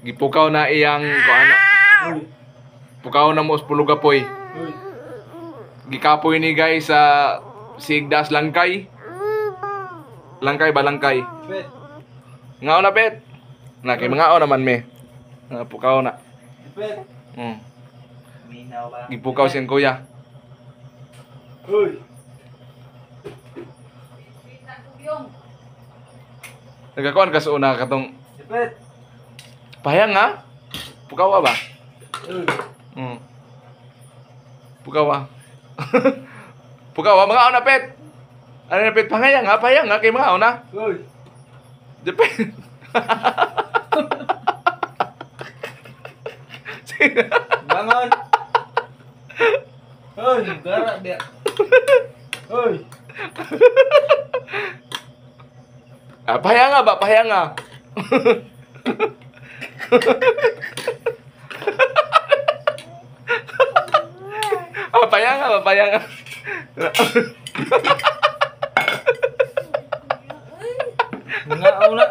Gipukaw na iyang kuan. Uy. Pukaw na mo sa pulugapoy. Uy. Gikapoy ni guys sa Sigdas Langkay. Langkay ba langkay? Pet. Ngao na pet. Na kay mga naman me. Nga pukaw na. Pet. Minaw ba? Gipukaw siyang kuya. Uy. Nagakuan ka sa una katong Pet. payang ha? Pukaw ba? Uy. Pukaw ah. Pukaw ah, mga na pet. Ano na pet pangayang ha? Payang ha kay mga na. Uy. Japan. Bangon. Uy, gara dia. Uy. Ah, payang nga ba? Payang nga. Ah, payang nga ba? Payang nga. Mga una.